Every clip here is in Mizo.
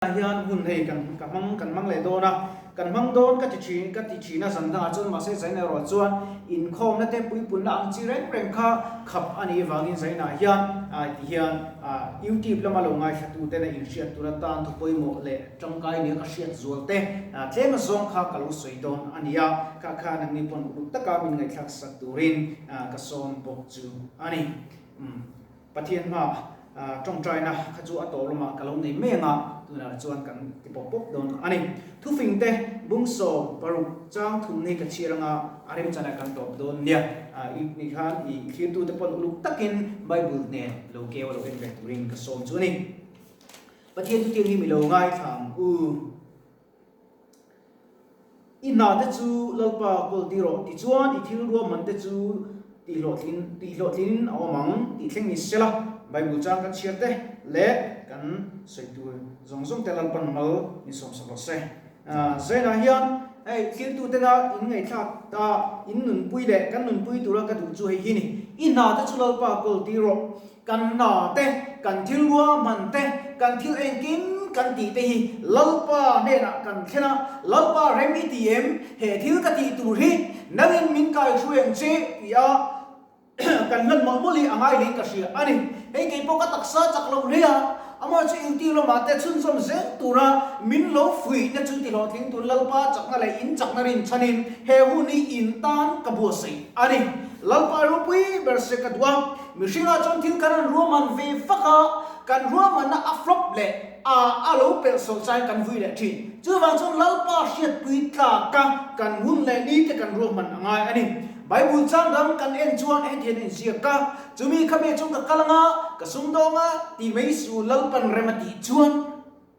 Hian hun hei kan ka hmang kan hmang leh dawn a, kan hmang dawn ka ti thin ka ti thin a zan dangah chuan mahse Zaina erawh chuan inkhawmna te puipunna ang chi reng reng kha khap a nih avangin Zaina hian ti hian YouTube lama lo ngaithla tu tena inhriat tur atan thu pawimawh leh tangkai nia ka hriat zual te tlem azawng kha ka lo sawi dawn a ni a, kha kha nangni pawn uluk taka min ngaihthlak sak turin ka sawm bawk chu a ni. Pathian hma tawngtaina kha chu a tawh lamah ka lo nei mai ang a, tunah chuan kan ti pawp pawp dawn a ni. Thufingte bung 16 chang thum hi ka chhiar anga a remchanah kan tawp dawn nia. I ni khan i thlirtute pawn uluk takin Bible hnen lo keu a lo en ve turin ka sawm chu a ni. Pathian thutiang hi mi lo ngaithla ang u. I hna te chu Lalpa kawl ti rawh tichuan i thil ruahman te chu tihhlawhtlin tihhlawhtlinin a awm ang tih thleng ni sela, Bible chang kan chhiar te leh kan sawi tur zawng zawng te Lalpan mal min sawmsak rawh se. Zainah hian hei thiltutena in ngaihthlak ta in nunpui leh kan nunpui tura ka duh chu hei hi ni, I hna te chu Lalpa kawl ti rawh. Kan hna te, kan thil ruahman te, kan thil engkim kan tih te hi Lalpa hnenah kan thlen a, Lalpa rem i ti em? He thil ka tih tur hi nangin min kai hruai ang che ti a kan hlan mawlh mawlh hi a ngai hlein ka hria a ni. Hei kei pawh ka taksa chak lo hle a, amah chu intir lamah te chhunzawm zel tura min lo fuihna chu tihlawhtling tur Lalpa chakna leh in chakna rinchhanin he hun hi in tan ka buatsaih a ni. Lalpa ropui ber se ka duh a. Mihringah chuan thil kan rawn ruahman ve fak a, kan ruahmanna a flop leh a a lo pelh sawlh chaiin kan vui leh thin. Chuvang chuan Lalpa hriatpui tlaka kan hun leh ni te kan ruahman a ngai a ni. Bible chang dang kan en chuan heti hian a inziak a, Chumi khami chuan ka kal anga, ka sumdawng a, ti mai su Lalpan rem a tih chuan,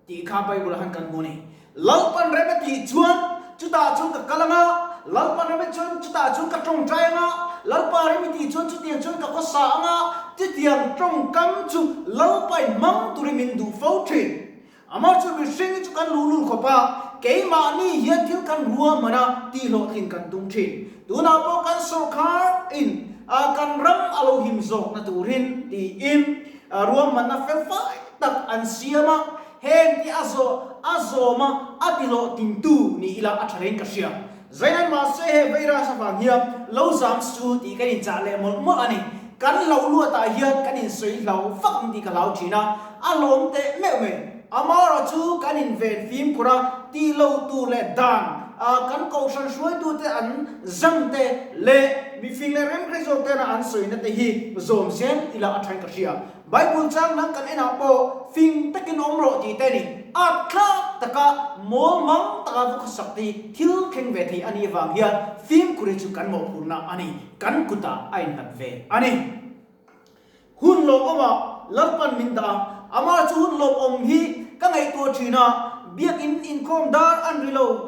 Tih kha Bible ah khan kan hmu a ni. Lalpan rem a tih chuan chutah chuan ka kal ang a, Lalpan rem a chuan chutah chuan ka tawngtai ang a, Lalpa rem i tih chuan chutiang chuan ka khawsa ang a, chutiang tawngkam chu Lalpain hmang turin min duh fo thin. Amah chu mihring hi chu kan luhlul khawp a, keimahni hian thil kan ruahman a tihhlawhtlin kan tum thin. Tunah pawh kan sawrkhar in kan ram a lo him zawkna turin tiin ruahmanna fel fai tak an siam a, heng ti a zawh a zawm a, a ti hlawhtlingtu ni ila a tha reng ka hria. Zainan mahse he virus avang hian lo zam su tih kan inchah leh mawlh mawlh a ni. Kan hlauh luatah hian kan insawi hlau vak ang tih ka hlau thin a, a hlawm teh meuh mai. Amaherawh chu kan inven fimkhur a, tih lo tur leh dan kan kohhran hruaitute an zam te leh mifing leh remhre zawk tena an sawina te hi zawm zel ila a thain ka hria. Bible chang dang kan enah pawh fing takin awm rawh tih te a ni. At thlak taka mawl mang taka va khawsak te hi thil thleng ve thei a nih avang hian fimkhur hi chu kan mawhphurhna a ni, kan kutah a innghat ve a ni. Hun lawmawmah Lalpan min dah a, amah chu hun lawmawm hi ka ngaihtuah thin a, biakin inkhawm dar an ri lo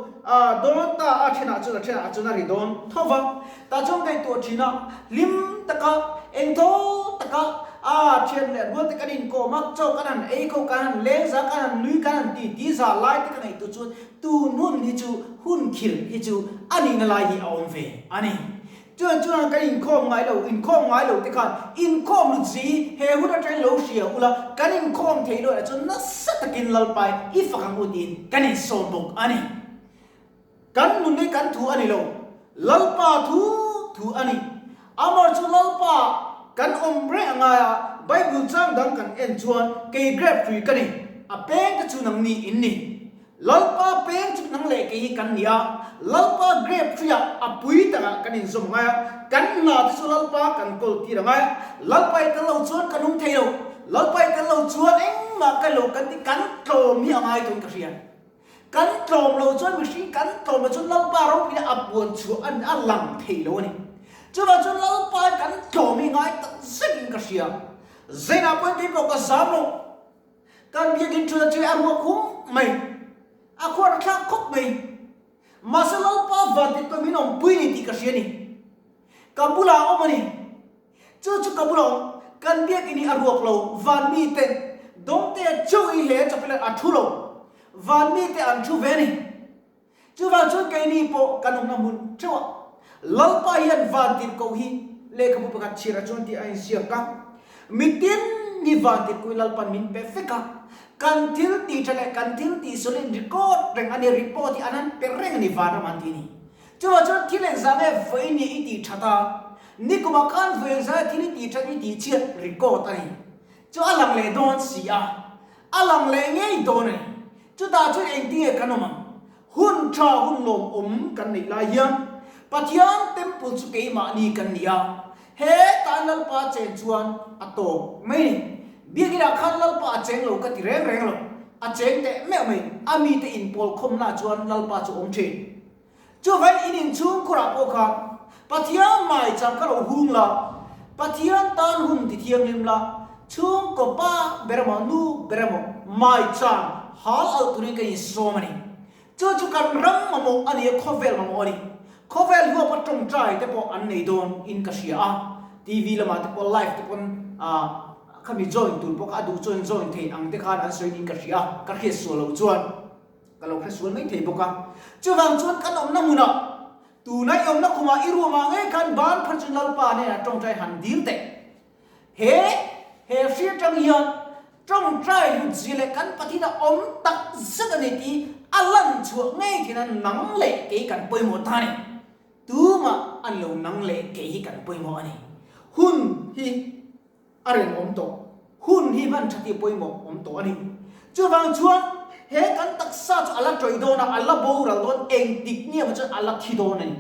dawn ta a thenah chuan a thenah chuan a ri dawn tho va, tah chuan ngaihtuah thin a, hlim taka engtho taka a thian leh rual te kan inkawm a, chaw kan han ei kho, kan han leng za, kan han nui, kan han ti ti za lai te ka ngaihtuah chuan tun hun hi chu hun khirh hi chu a nihna lai hi a awm ve a ni. Chuan chuan kan inkhawm ngai lo, inkhawm ngai lo te khan inkhawm lut zi he hun atangin lo hria ula, kan inkhawm thei luatah chuan nasa takin Lalpai i fak ang u tiin kan insawm bawk a ni. Kan nun hi kan thu a ni lo, Lalpa thu thu a ni. Amar chu Lalpa kan awm reng a ngai a, Bible chang dang kan en chuan kei grape hrui ka ni, a peng te chu nangni in ni. Lalpa peng chu nang leh kei hi kan ni a, Lalpa grape tree ah a pui takah kan inzawm ngai a, kan hna te chu Lalpa kan kawl tir a ngai a, Lalpa i tel lo chuan kan um thei lo, Lalpa i tel lo chuan engmah ka lo kan ti, kan tlawm hi a ngai tawn ka hria. Kan tlawm lo chuan mihring kan tlawm lo chuan Lalpa ropuina a puan chhuah a a lang thei lo a ni. Chuvang chuan Lalpa hi kan tlawm hi ngai tak zetin ka hria. Zeinah pawhin kei pawh ka zam lo. Kan biakin thula chu a ruak hum mai, a khuar thlak khawp mai. Mahse Lalpa van tih pawh min awmpui ni tih ka hria ni. Ka bulah a awm a ni. Chu chu ka bulah a awm. Kan biakin hi a ruak lo, van mi ten dawngte chauh hi he chapel a thu lo. Van mi te an thu ve a ni. Chuvang chuan keini pawh kan awmna hmun theuh ah Lalpa hian vantirhkoh hi lehkhabu pakhat chhiar ah chuan tih a inziak a, mitin hi vantirhkoh hi Lalpa'n min pe vek a, Kan thil tih tha leh kan thil tih sual in record reng a ni, report hi an han pe reng a ni vanram an ti a ni. Chuvang chuan thil engzah nge vawi ni i tih that a, nikumah khan vawi engzah nge thil i tih that i tih chhiat record a ni. Chu a lang leh dawn si a, a lang leh ngei dawn a ni. Chutah chuan engtinge kan awm ang? Hun tha hun lawmawm kan neih lai hian Pathian temple chu keimahni kan ni a, hetah Lalpa chen chuan a tawk mai ni. Biakinah khan Lalpa a cheng lo ka ti reng reng lo, a cheng teh meuh mai, a mite inpawlkhawmnaah chuan Lalpa chu awm thin. Chuvain in inchhungkhurah pawh khan Pathian maichang kha lo hung la, Pathian tan hun ti thianghlim la, chhungkaw pa ber emaw nu ber emaw maichang hal alh turin ka insawm a ni. Chu chu kan ram mamawh a ni a, khawvel mamawh a ni. Khawvel huapa tawngtai te pawh an nei dawn in ka hria a, TV lamah te pawh live te pawn khami join tur pawh kha a duh chuan join thei ang te khan an sawi niin ka hria a, ka hriat sual loh chuan. Ka lo hre sual mai thei bawk a. Chuvang chuan kan awmna hmunah, tuna i awmna khumah i ruamah ngei khan ban phar chu Lalpa hnenah tawngtai han dil teh. He he hri atang hian tawngtai hlut zia leh kan Pathian a awm tak zet a ni tih a lan chhuah ngei theihna nang leh kei kan pawimawh ta a ni. Tumah a ni lo nang leh kei hi kan pawimawh a ni. Hun hi. A reng awm tawh. Hun hi hman tha tih pawimawh awm tawh a ni. Chuvang chuan he kan taksa chu a la tawih dawn a, a la boral dawn, engtik nge maw chuan a la thi dawn a ni.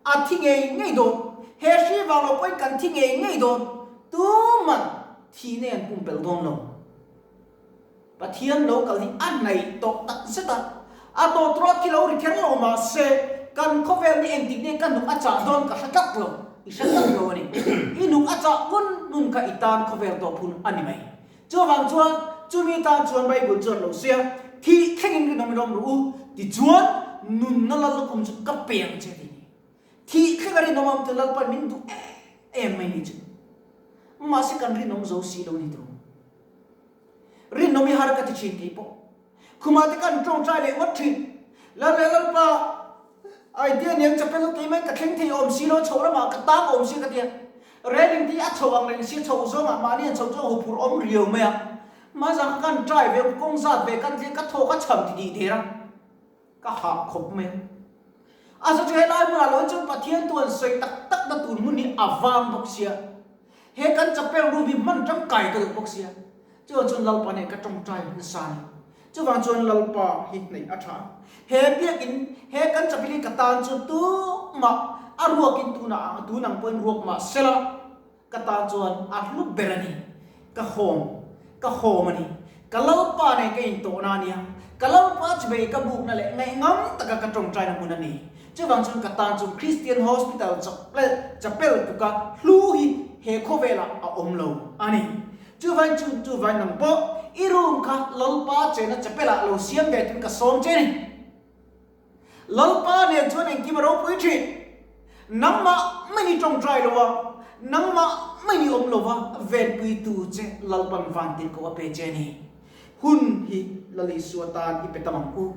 A thi ngei ngei dawn. He hri vang lo pawhin kan thi ngei ngei dawn. Tuman thihna an pumpelh dawn lo. Pathian lo kal hi a hnaih tawh tak zet a, a tawtrawt khi lo ri kher lo mah se, kan khawvel ni engtik nge ka hnuk a chah dawn ka hre tlat lo, i hre tlat lo a ni. I hnuk a chah hun nun kha i tan khawvel tawp hun a ni mai. Chuvang chuan chumi tan chuan Bible chuan lo sia, Thih thlengin rinawm rinawm rawh u, tichuan nunna lal lukhum chu ka pe ang che ti ni. Thih thleng a rinawm ang chu Lalpan min duh em em mai ni chu. Mahse kan rinawm zo si lo ni tur. Rinawm i har ka ti thin kei pawh. Khumah te kan tawngtai leh ngawt thin. Lal leh Lalpa idea nen chapel kei mai ka thleng thei awm si lo, chho lamah ka tang awm si ka tia. Railing te hi a chho ang reng si, chho zawngah mahni an chho chu a huphurh awm riau mai a. Mahse ka kan try ve, ka kawng zat ve kan thleng ka thaw ka chham ti tih der a. Ka hah khawp mai a. A chu chu helai hmunah lo chuan Pathian tu an sawi tak tak na tur hmun hi a vang bawk sia. He kan chapel room hi hman tangkai ka duh bawk sia. Chuvang chuan Lalpa nen ka tawngtai nasa a ni. Chuvang chuan Lalpa hi hnaih a tha. He biakin, he kan chapel hi ka tan chuan tumah a ruakin tunah tun ang pawhin ruak mah sela ka tan chuan a hlu ber a ni. Ka hawm, ka hawm a ni. Ka Lalpa nen ka intawhna a nia. Ka Lalpa chubei ka bukna leh ngaihngam taka ka tawngtaina hmun a ni. Chuvang chuan ka tan chuan Christian Hospital chapel chapel tuka hlu hi he khawvelah a awm lo a ni. Chuvang chu chuvang nang pawh i room kha Lalpa chena chapelah lo siam ve tun ka sawm che ni. Lalpa nen chuan engkim a ropui thin. Nangmah mai ni tawngtai lo a, nangmah mai ni awm lo va venpuitu che Lalpan vantir ko a pe che ni. Hun hi Lal Isua tan i pe tam ang u.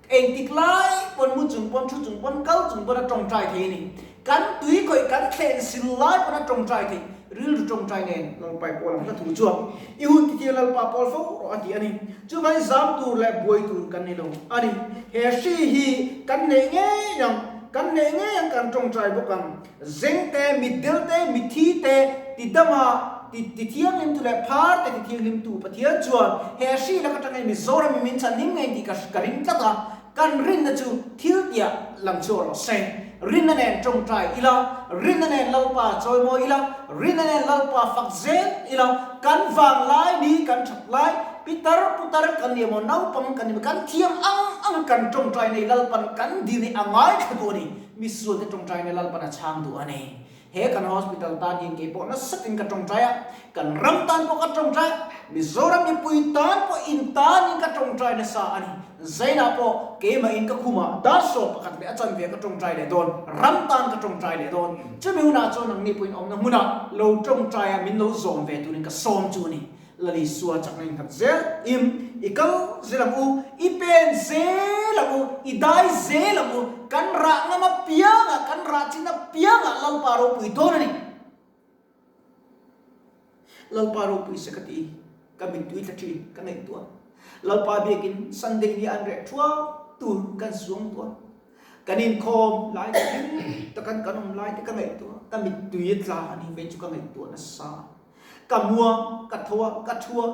Engtik lai pawn mu chung pawn, thu chung pawn, kal chung pawn a tawngtai thei a ni. Kan tui khawih kan thlen sil lai pawn a tawngtai thei. Rilru tawngtai nen Lalpai pawl ang hla thu chuan i hun ti tir Lalpa pawl fo rawh a ti a ni. Chuvangin zam tur leh buai tur kan ni lo a ni. He hri hi kan neih ngei ang, kan neih ngei ang kan tawngtai bawk ang. Zeng te, mitdel te, mitthi te ti dama ti ti thianghlim tu leh phar te ti thianghlim tu Pathian chuan he hri lak atangin Mizoram in min chhanhim ngei tih ka ka ring tlat a. Kan rinna chu thil tiah lang chhuak rawh se. Rinna nen tawngtai ila, rinna nen Lalpa chawimawi ila, rinna nen Lalpa fak zel ila, kan vanglai ni kan that lai, pitar putar kan ni emaw naupang kan ni emaw kan thiam ang ang kan tawngtai nei Lalpan kan dil hi a ngaithla duh a ni. Misualte tawngtai nei Lalpan a chhang duh a ni. He kan hospital tan hian kei pawh nasa takin ka tawngtai a, kan ram tan pawh ka tawngtai a, Mizoram mipui tan pawh in tanin ka tawngtai nasa a ni. Zainah pawh keimahin ka khumah dar sawm pakhat leh a chanve ka tawngtai leh dawn, ram tan ka tawngtai leh dawn. Chumi hunah chuan nangni pawhin awmna hmunah lo tawngtai a min lo zawm ve turin ka sawm chu a ni. Lalisua chakna in nghat zel im, i kal zel ang u, i pen zel ang u, i dai zel ang u, kan rah ngam apianga, kan rah chin apianga Lalpa ropui dawn a ni. Lalpa ropui se ka ti, ka mittui tla thin, ka ngaihtuah. Lalpa biakin Sunday ni an reh thuak tur kan suang tuah. Kan inkhawm lai te hlim takan kan awm lai te ka ngaihtuah a, ka mittui a tla a ni vei chu ka ngaihtuah nasa. Ka mua, ka tho a, ka thu a,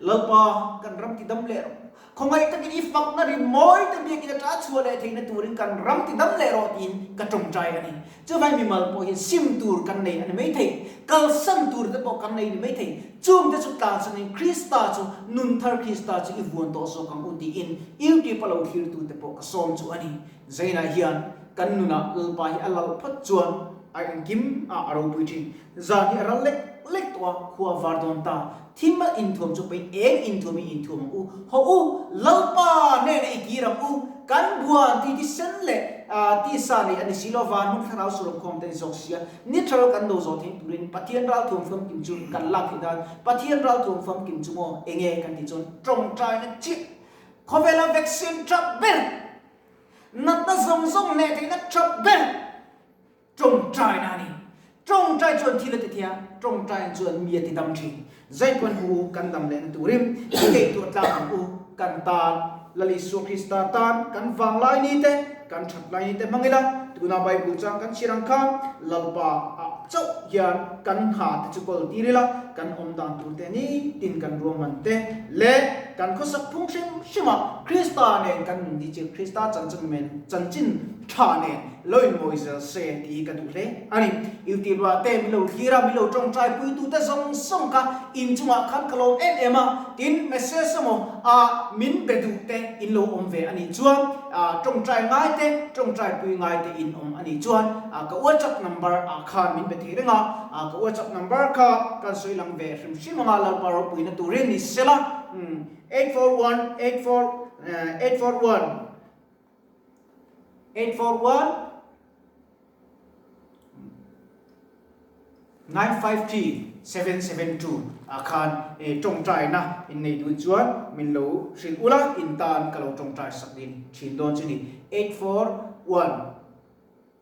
Lalpa kan ram ti dam leh rawh. Khawngaih takin i fakna ri mawi te biakin a ṭah chhuah leh theihna turin kan ram ti dam leh rawh tiin ka ṭawngṭai a ni. Chuvai mimal pawh hian sim tur kan nei a ni maithei, kalsan tur te pawh kan nei a ni maithei. Chung te chu tlansanin Krista chu, nun thar Krista chu i vuan tawh zawk ang u tiin YouTube a lo thlirtu te pawh ka sawm chu a ni. Zainah hian kan nunah Lalpa hi a lal phawt chuan a engkim ah a ropui thin. Zan hi a ral lek lek tawh a, khua a var dawn ta. Thim a inthuam chu pei eng inthuam in inthuam ang u. Haw u, Lalpa hnenah i kir ang u. Kan buan ti thisen leh tisa nei a ni si lo, van hmun thlarau suram khawm te ni zawk sia. Ni thalo kan do zawh theih turin Pathian ralthuam famkim chu kan lak theih dan. Pathian ralthuam famkim chu maw enge kan tih chuan tawngtaina chiah khawvela vaccine tha ber, natna zawng zawng hneh theihna tha ber. Tawngtaina a ni. Tawngtai chuan thil a ti thei a, tawngtain chuan mi a ti dam thin. Zaipuan hu kan dam lehna turin i ngaihtuah tlang ang u. Kan tan, Lal Isua Krista tan kan vanglai ni te, kan that lai ni te hmang ila, tuna Bible chang kan chhir ang khan Lalpa ah chauh hian kan ha te chu kawl tir ila, kan awm dan tur te nitin kan ruahman te leh kan khawsak phung hrim hrim ah Krista nen kan nun hi chu Krista chanchin men chanchin tha nen Lo inmawi zel se tih hi ka duh hle a ni. Youtube-ah te min lo thlir a, min lo tawngtai puitute zawng zawng kha inchungah khan ka lawm em em a, tin message emaw a min be duh te in lo awm ve a nih chuan tawngtai ngai te, tawngtai pui ngai te in awm a nih chuan ka WhatsApp number ah khan min be thei reng a, ka WhatsApp number kha kan sawi lang ve hrim hrim anga Lalpa ropuina turin ni sela 841 84 841. 841 953 772 ah khan tawngtaina in nei duh chuan min lo hrilh ula in tan ka lo tawngtai sak din thin dawn chu ni 841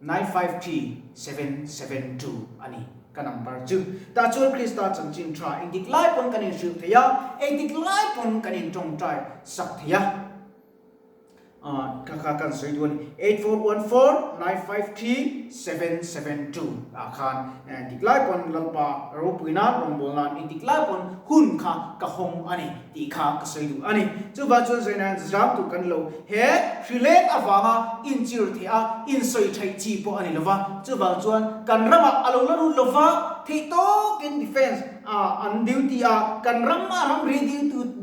953 772 a ni ka number chu tah chuan Krista chanchin tha engtik lai pawn kan inhrilh thei a engtik lai pawn kan in tawngtai sak thei a. Ka kha kan sawi duh a ni. 8414 953 772 ah khan dik lai pawn Lalpa ropui nan rawngbâwl nan engtik lai pawn hun kha ka hawng a ni tih kha ka sawi duh a ni. Chuvang chuan Zainain zam tur kan lo he hrileng avanga inchir theih a insawi theih chi pawh a ni lova. Chuvang chuan kan ramah a lo la rut lova theih tawkin defence a an duty a, kan ram a ramri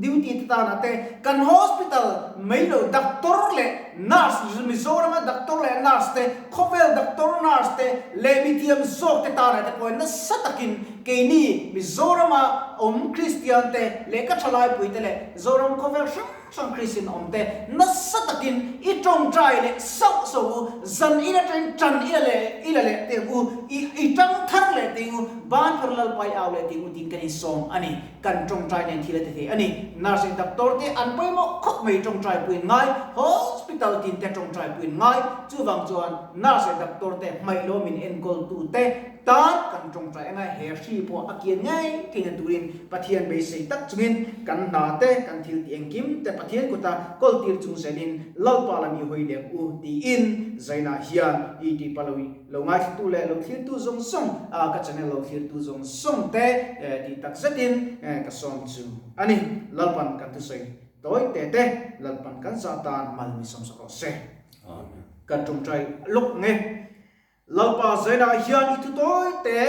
duty te tanah te, kan hospital mai lo doctor leh nurse, Mizoram a doctor leh nurse te, khawvel doctor nurse te leh mithiam zawk te tanah te pawhin nasa takin keini Mizoram a awm Kristian te leh ka thalaipui te leh Zoram khawvel hrang Chuan Kristian awm te nasa takin i tawngtai leh sauh sauh u, zan ila tangin tan ila leh ila leh teng u, i i tang thar leh teng u, ban phar lalpa i au leh teng u tiin kan insawm a ni. Kan tawngtai nen thil a ti thei a ni. Nurse leh doctor te an pawimawh khawp mai tawngtai puiin ngai, hospital tin te tawngtai puiin ngai, chuvang chuan nurse leh doctor te hmaih lo min enkawl tu te, Tan kan tawngtai anga he hri pawh a kian ngei theihna turin Pathian beisei tak chungin kan hna te, kan thil tih engkim te Pathian kuta kawl tir chung zelin Lalpa lam i hawi leng u tiin Zaina hian i tih pa lo lo ngaithlatu leh lo thlirtu zawng zawng a ka channel lo thlirtu zawng zawng te tih tak zetin ka sawm chu a ni. Lalpan kan thusawi tawi te te Lalpan kan zah tan mal mi sawm sak rawh se. Amen. Kan tawngtai lawk nge. Lalpa Zainah hian i thu tawi te,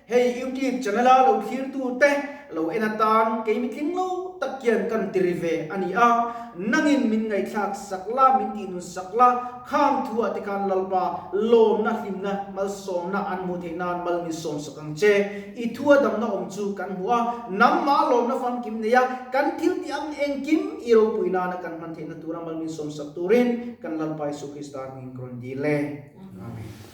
hei YouTube channel a lo thlirtu te lo en atan kei mitling lo tak hian kan ti ri ve a ni a, nangin min ngaihthlak sak la, min tih nun sak la, khang thu ah te khan Lalpa lawmna, hlimna, malsawmna an hmuh theih nan mal min sawm sak ang che. I thu a damna awm chu kan hmu a, nangmah lawmna famkim nei a, kan thil tih ang engkim i ropui nana kan hman theihna tura mal min sawm sak turin kan Lalpa Isu Krista hming ka rawn dil e. Amen.